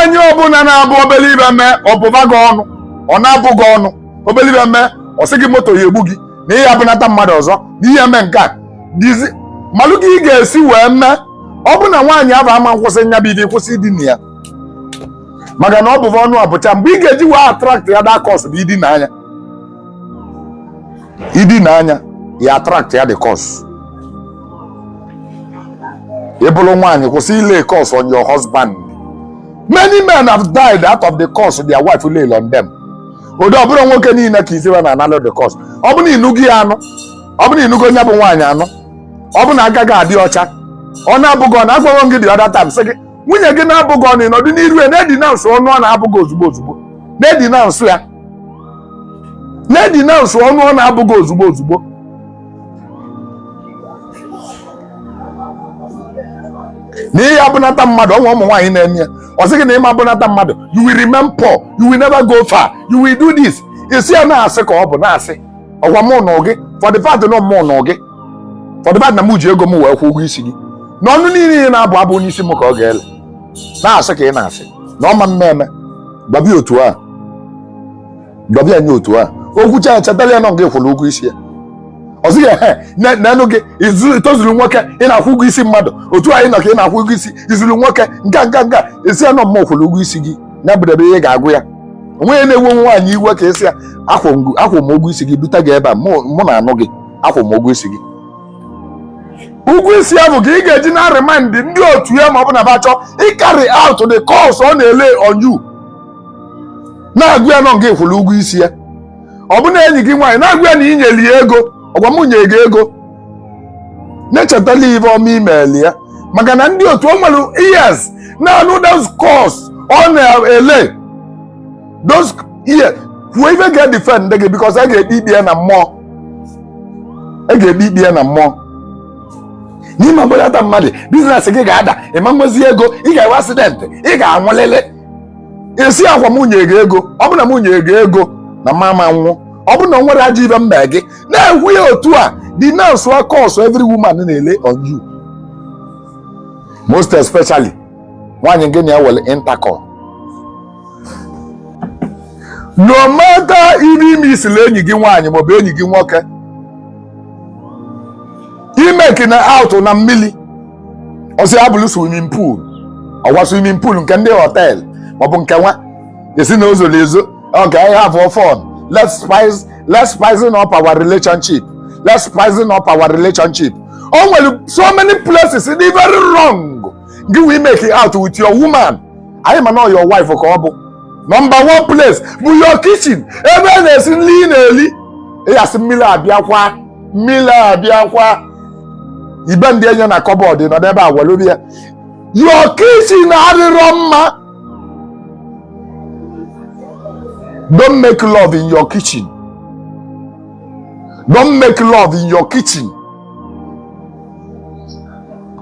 Nwaanyị ọbụla na-abụ obele ibe mee, ọ bụba gị ọnụ, ọ na-abụ gị ọnụ. Obele ibe mee, ọ sị gị moto ya egbu gị, na ihe abụnata mmadụ ọzọ, na ihe eme nke a dizi malụ ka ị ga-esi wee mee. Ọ bụ na nwaanyị abụ ama nkwụsị nya bụ ibe kwụsị idina ya, maka na ọ bụva ọnụ abụcha mgbe ị ga-eji wee attract ya. That curse bụ idina anya, idina anya ya attract ya the curse. Ị bụrụ nwaanyị, kwụsị ile curse on your husband. Many men have died out of the curse their wife lay on them. Ụdị ọ bụrụ nwoke niile ka isiwe na analụ the curse. Ọ bụ na ịnụgo ya anụ, ọ bụ na ịnụgo onye bụ nwaanyị anụ, ọ bụ na aka gị adị ọcha, ọ na-abụghị ọ na-agwaghị gị the other time, sị gị nwunye gị na-abụghị ọnụ, ịnọdụ n'iru ya na-edenounce ọnụ ọ na-abụghị ozugbo ozugbo, na-edenounce ya, na-edenounce ọnụ ọ na-abụghị ozugbo ozugbo. Na ihe abụnata mmadụ ọnwa ụmụ nwaanyị na-eme ya, ọ sị gị na ịma abụnata mmadụ, you will remain poor, you will never go far, you will do this. Isi ya na-asị ka ọ bụ na-asị ọgwa mụ nụ gị, for the fact na mụ nụ gị, for the fact na mụ ji ego m wee kwụ ụgwọ isi gị, na ọnụ niile ị na-abụ abụ n'isi m ka ọ ga-ele na-asị ka ị na-asị na ọma mmemme. Gbabia otu a, gbabia nye otu a, okwucha echetala ya nọ nga kwụrụ ụgwọ isi ya. Ọ sịghị ehe n'enu gị itozuru nwoke ị na-akwụ ụgwọ isi mmadụ otu anyị nọ ka ị na-akwụ ụgwọ isi izuru nwoke nka nka nka. Esi ya nọ mmụọ kwụrụ ụgwọ isi gị ya bụdebe ihe ga-agụ ya. Onweghị na-ewe nwaanyị iwe ka esi ya akwụ m ụgwọ isi gị dute gị ebe a, mụ na anụ gị, akwụ m ụgwọ isi gị. Ụgwọ isi ahụ ka ị ga-eji na remind ndị otu ya, ma ọ bụ na ba chọọ ịcarry out the curse ọ na-ele on you, na-agụ ya nọ nga kwụrụ ụgwọ isi ya. Ọ bụ na enyi gị nwaanyị na-agụ ya na i nyeli ya ego, ọgwa m nye gị ego, na-echetala ibe ọma imeli ya, maka na ndị otu o nwere years na-anụ those curse ọ na-ele those years. Kwuo ife ga-edefend gị, because a ga-ekpe ikpe ya na mmụọ, a ga-ekpe ikpe ya na mmụọ n'ime ọbụlata mmadụ. Business gị ga-ada, ịma nwezi ego, ị ga-enwe accident, ị ga-anwụlịlị. Esi akwa m nye gị ego, ọ bụ na m nye gị ego na mama nwụ, ọ bụ na o nwere ajọ ibe mba gị na-ekwu ya otu a. Denounce curse every woman na-ele on you, most especially nwaanyị gị na ya were intercourse. No matter ime ime isili enyi gị nwaanyị maọbụ enyi gị nwoke imeki na out na mmiri, ọsị abụlụ swimming pool, ọgwa swimming pool nke ndị hotel maọbụ nke nwa esi na ozoro ezo. Okay, I have fun, let's spicing up our relationship, let's spicing up our relationship. O nwere so many places dị very wrong gị we make it out with your woman. Anyị ma na your wife ka ọ bụ. Number one place bụ your kitchen, ebe a na-esi nri ị na-eli. Ịyasị mmiri abịakwa, mmiri abịakwa, ibe ndị enye na cupboard nọ n'ebe a were ya. Your kitchen adịrọ mma. Don't make love in your kitchen. Don't make love in your kitchen,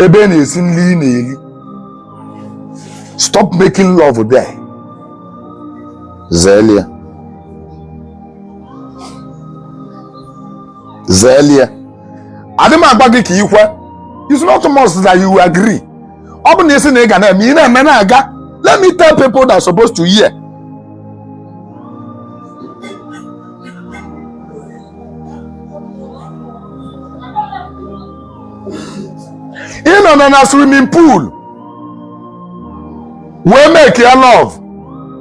ebe a na-esi nri ị na-eri. Stop making love there. Zelie, zelie. Adị m agwa gị ka ikwe. It's not must that you agree. Ọ bụ na isi na ị ga na-eme, ị na-eme na-aga. Let me tell people that are supposed to hear. Ị nọ na swimming pool wee make your love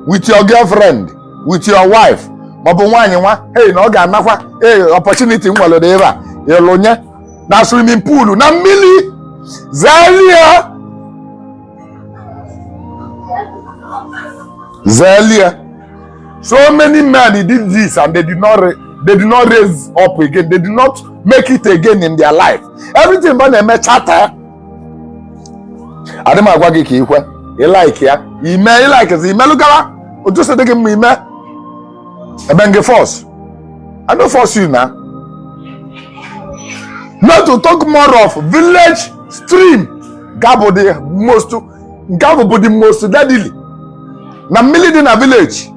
with your girlfriend, with your wife, maọbụ nwaanyị nwa, hey, na ọ ga-anakwa, hey, opportunity m nwere ebe a ịlụnye na swimming pool na mmiri. Zelie, zelie. So many men did this and they did not raise up again. They did not make it again in their life. Everything ba na-eme chata. Adị m agwa gị ka ikwe ịlike ya ime, ịlike imelụgara otu si dị gị mma ime ebe ngị force. I no force you na. Not to talk more of village stream. Nke bụ the most, nke ahụ bụ the most deadly, na mmiri dị na village.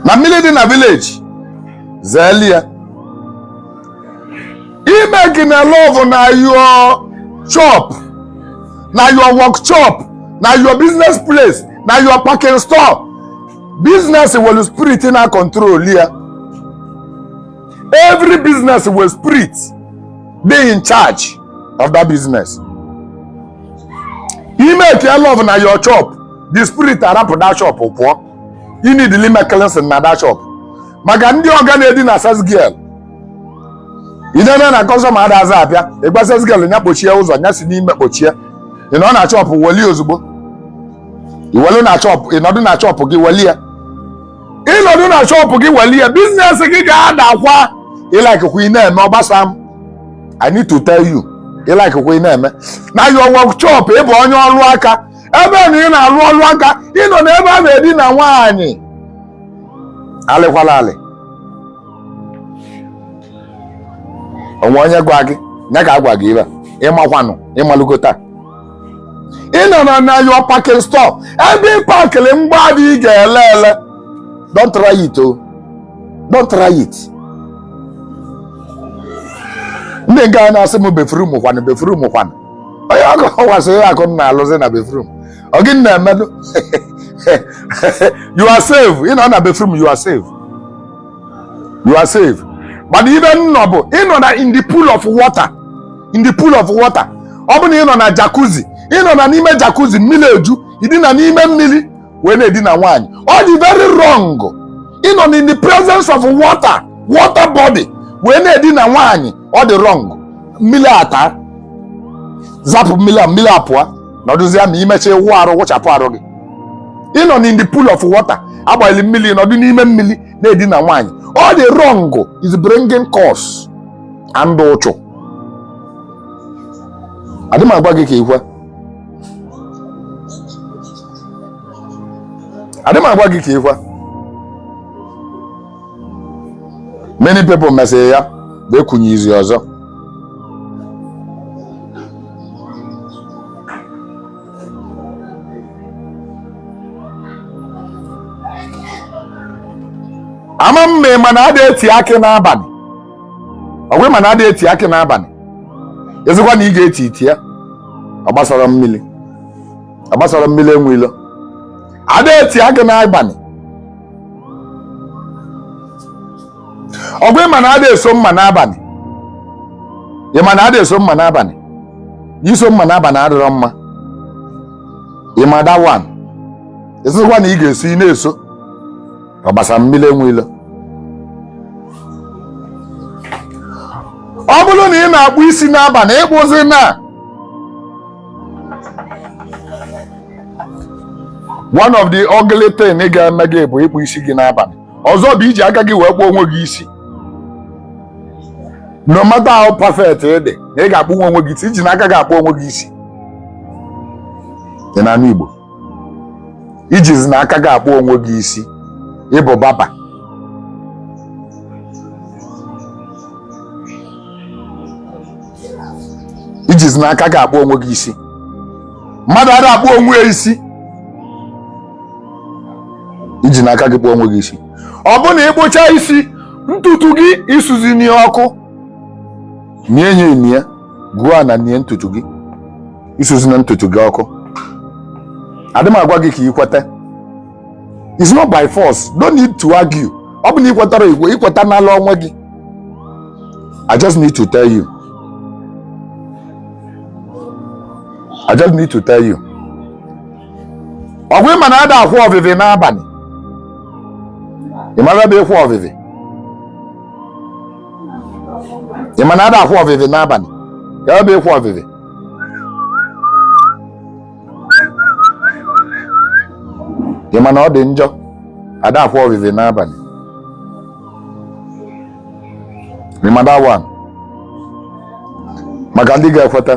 Na mmiri dị na village, zeeli ya. Ị Ime na love na your shop, na your workshop, na your business place, na your parking store. Business will spirit na control ya. Every business will spirit dey in charge of that business. Ime ka love na your shop, the spirit arapụ that shop pụọ. You need ime cleansing na that shop. Maka ndị ọga na-edina sales girl, idebe na customer adaza abịa, ịgwa sales girl nya kpochie ụzọ, nya si n'ime kpochie. Ị nọ na shop, weli ozugbo iwelu na shop, ịnọdụ na shop gị weli ya, ịnọdụ na shop gị weli ya, business gị ga-adakwa. Ị likekwa ị na-eme ọgbasa m, I need to tell you, ị likekwa ị na-eme na your workshop, ị bụ onye ọrụ aka, ebe na ị na-arụ ọrụ aka, ịnọ n'ebe a na-edina nwaanyị, alịkwala alị. Onwe onye gwa gị ya ka agwa gị ibe ịmakwanụ ịmalụgo taa. Ị nọ na your parking store, ebe ị pakịrị mgbadị ị ga-ele ele. Don't try it o, don't try it. Ndị nke a na-asị m bathroom kwanụ, bathroom kwanụ, onye ọkụ wasị akụ m na-alụzi na bathroom, ọ gịnị na-emenụ? You are safe. Ị nọ na bathroom, you are safe, you are safe. Mana ibe nnọ bụ ịnọ na in the pool of water, in the pool of water. Ọ bụ na ị nọ na jacuzzi, ị nọ na n'ime jacuzzi, mmiri eju, ịdina n'ime mmiri wee na-edina nwaanyị, ọ dị very wrong. Ịnọ in the presence of water, water body, wee na-edina nwaanyị, ọ dị wrong. Mmiri ata zapụ mmiri a, mmiri apụọ, nọdụzie ma imecha ịwụ arụ, wụchapụ arụ gị. Ịnọ in the pool of water, agbanyere mmiri, nọdụ n'ime mmiri na-edina nwaanyị, ọ dị wrong. Is bringing curse and ụchụ. Adị m agwa gị ka ikwe, adị m agwa gị ka ikwe. Many people mesịrị ya bụ ekwunye izi ọzọ. Ama mma mana ada eti akị n'abalị, ọgwụ mana ada eti akị n'abalị, ezikwa na ị ga-eti iti ya, ọ gbasara mmiri, ọ gbasara mmiri enwe ilo. Ada eti akị n'abalị, ọgwụ mana ada eso mma n'abalị, ị ma na ada eso mma n'abalị, iso mma n'abalị adịrọ mma. Ị ma that one, ezikwa na ị ga-eso, ị na-eso, ọ gbasara mmiri enwe ilo. Ọ bụrụ na ị na-akpụ isi n'abalị, ịkpụzi na one of the ugly thing ị ga-eme gị bụ ịkpụ isi gị n'abalị. Ọzọ bụ iji aka gị wee kpụọ onwe gị isi. No matter how perfect ị dị, na ị ga-akpụ onwe gị isi, iji n'aka gị akpụ onwe gị isi. Ị na-anụ Igbo? Ijizi n'aka gị akpụ onwe gị isi, ịbụ barber. Ijizi n'aka gị akpụ onwe gị isi. Mmadụ ada akpụ onwe ya isi. Iji n'aka gị kpụọ onwe gị isi, ọ bụ na ịkpụcha isi, ntutu gị isuzi n'ọkụ, nie ya, enie gụọ na nie ntutu gị, isuzi na ntutu gị ọkụ. Adị m agwa gị ka ị kweta. It's not by force, no need to argue. Ọ bụ na ị kwetara igwe, ikweta n'ala onwe gị. I just need to tell you, I just need to tell you. Ọgwụ ịma na ada akwụ ọvịvị n'abalị, ị mara ebe ịkwụ ọvịvị? Ị ma na ada akwụ ọvịvị n'abalị? Ya ebe ịkwụ ọvịvị, ị ma na ọ dị njọ. Ada akwụ ọvịvị n'abalị, ị ma that one? Maka ndị ga-ekweta,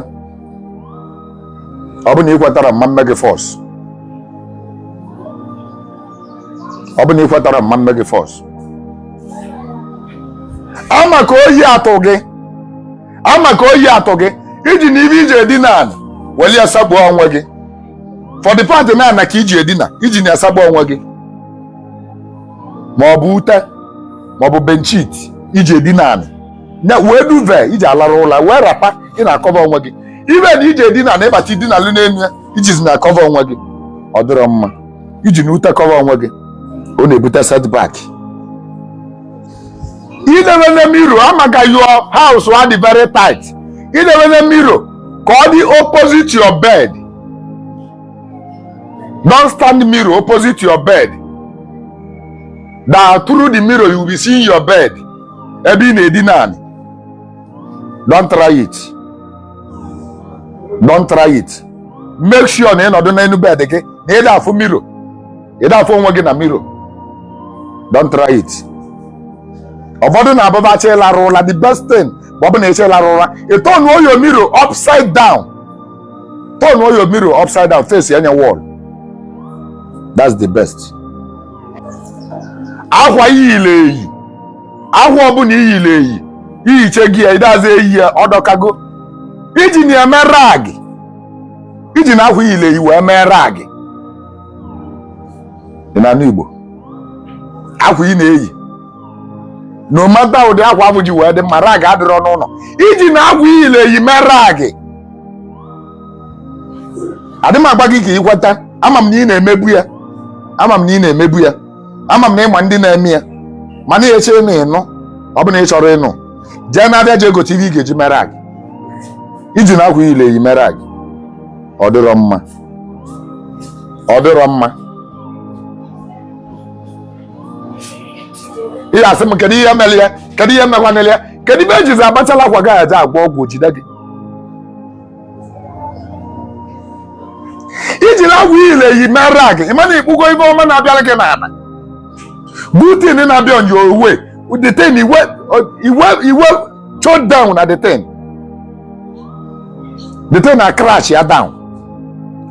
ọ bụ na ị kwetara mma mme gị force, ọ bụ na ị kwetara mma mme gị force. Ama ka oyi atụ gị, ama ka oyi atụ gị, iji na ibe iji edina ala weli asagbuo onwe gị. For the part na ana ka iji edina, iji na asagbu onwe gị, ma ọ bụ ute, ma ọ bụ bedsheet iji edina ala. Na wee duvet iji alarụ ụla, wee wrapper ị na-acover onwe gị, ibe na iji edina na ịbata idinalụ n'elu ya, ijizi na cover onwe gị, ọ dịrọ mma. Iji na ute cover onwe gị, ọ na-ebute setback. Idebe na mirror amaka, your house wa dị very tight, idebe na mirror ka ọ dị opposite your bed. Don't stand mirror opposite your bed, that through the mirror you will be seeing your bed ebe ị na-edina anị. Don't try it, don't try it. Make sure na ị nọdụ n'elu bed gị na ị da-afụ mirror, ị da-afụ onwe gị na mirror. Don't try it. Ụfọdụ na-abụbacha ịlarụ ụla, the best thing ma ọ bụ na ịchọ ịlarụ ụra, ị turn your mirror upside down. Turn your mirror upside down, face anya wall. That's the best. Akwa iyile eyi, akwa ọbụla iyile eyi, ihiche gị ya, ịdazi eyi ya, ọ dọkago. Iji na-eme rag, iji na akwa iyile eyi wee mee rag. Ị na-anụ Igbo? Akwa ị na-eyi, no matter ụdị akwa ahụ ji wee dị mma, rag adịrọ n'ụlọ. Iji na akwa iyile eyi mee rag. Adị m agba gị ka ị kweta. Ama m na ị na-emebu ya, ama m na ị na-emebu ya, ama m na ịma ndị na-eme ya, mana eche na ịnụ. Ọ bụ na ị chọrọ ịnụ, jee na-abịa, jee gote ihe ị ga-eji mere rag. Iji na akwa iyile eyi mere rag, ọ dịrọ mma, ọ dịrọ mma. Ị ga-asị m, kedu ihe mere ya? Kedu ihe mekwanere ya? Kedu ebe ejizi agbachala akwa gị aja agwọ ọgwụ jide gị? Ijiri akwa iyile eyi mee rag, ị mana ikpugo ife ọma na-abịara gị n'ala. Good thing na-abịa on your way, the thing iwe iwe iwe choke down na the thing, the thing na crash ya down.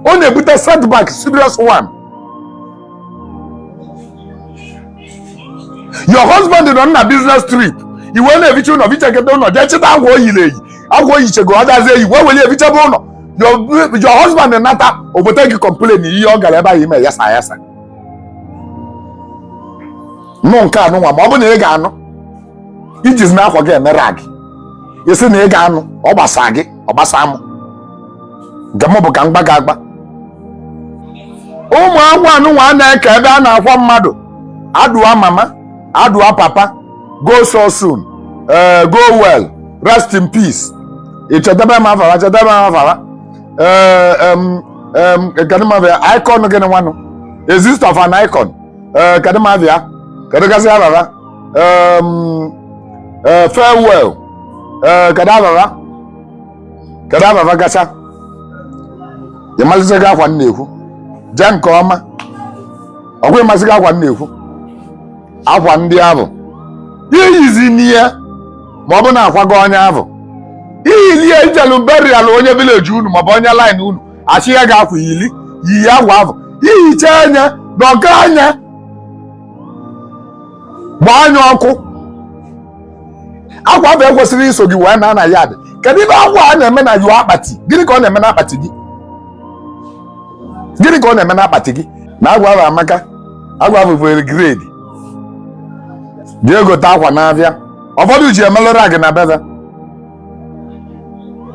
Ọ na-ebute setback, serious one. Your husband nọ na business trip, iwe na-eficha ụlọ, fichaketa ụlọ, jee chịta akwa o yiri eyi, akwa o yichego ọ dazi eyi, wee were efichebe ụlọ. Your husband nata, obote gị complain ihe ọ gara ebe ahụ ime yasa yasa. Nụ nke anụnwa, ma ọ bụ na ị ga-anụ, ijizi na akwa gị eme rag, isi na ị ga-anụ, ọ gbasa gị, ọ gbasa mụ. Nke mụ bụ ka mgba gị agba. Ụmụ akwa anụnwa a na-eke ebe a na-akwa mmadụ, adụa mama, adụa papa, go so soon, go well, rest in peace, ichedebe m afara, chedebe m afara, kedu m afịa icon, gịnị nwanụ, exist of an icon, kedu m afịa, kedu gasị afara, farewell, kedu afara, kedu afara gacha. Ịmalite gị akwa m na-ekwu, jee nke ọma. Ọgwa ịmasị gị akwa m na-ekwu, akwa ndị ahụ iyizi n'ihe, ma ọ bụ na akwago onye ahụ iyilie, ijelu burial onye village unu maọbụ onye line unu, achị ya gị akwa yili, yiyi akwa ahụ, ihicha anya, dọka anya, gbaa anya ọkụ. Akwa ahụ ekwesịrị iso gị wee na na yard. Kedu ibe akwa a na-eme na your akpati? Gịnị ka ọ na-eme n'akpati gị? Gịnị ka ọ na-eme n'akpati gị? Na akwa ahụ amaka, akwa ahụ bụ grade. Jee gote akwa n'abịa. Ụfọdụ ji emelụ rag na bebe.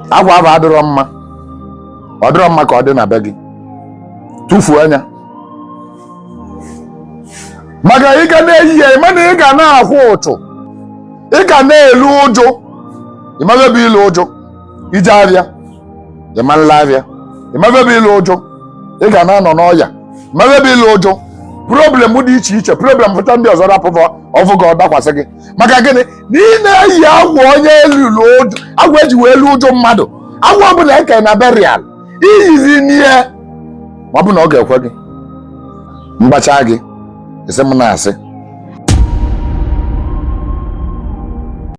Akwa ahụ adịrọ mma, ọ dịrọ mma ka ọ dị na be gị. Tụfuo anya, maka ị ga na-eyi ya, ịma na ị ga na-akwụ ụtụ, ị ga na-elu ụjụ. Ịmabe bụ ilu ụjụ ije abịa, ịma nla abịa. Ịmabe bụ ilu ụjụ, ị ga na-anọ n'ọya. Ịmabe bụ ilu ụjụ, problem dị iche iche, problem pụta, ndị ọzọ rapụfọ ọfụ ka ọ dakwasị gị. Maka gịnị? Na ị na-eyi akwa onye elulu ụjụ, akwa eji wee lu ụjụ mmadụ, akwa ọbụla eke na burial, iyizi n'ihe. Ma ọ bụ na ọ ga-ekwe gị mgbacha gị, isi m na-asị.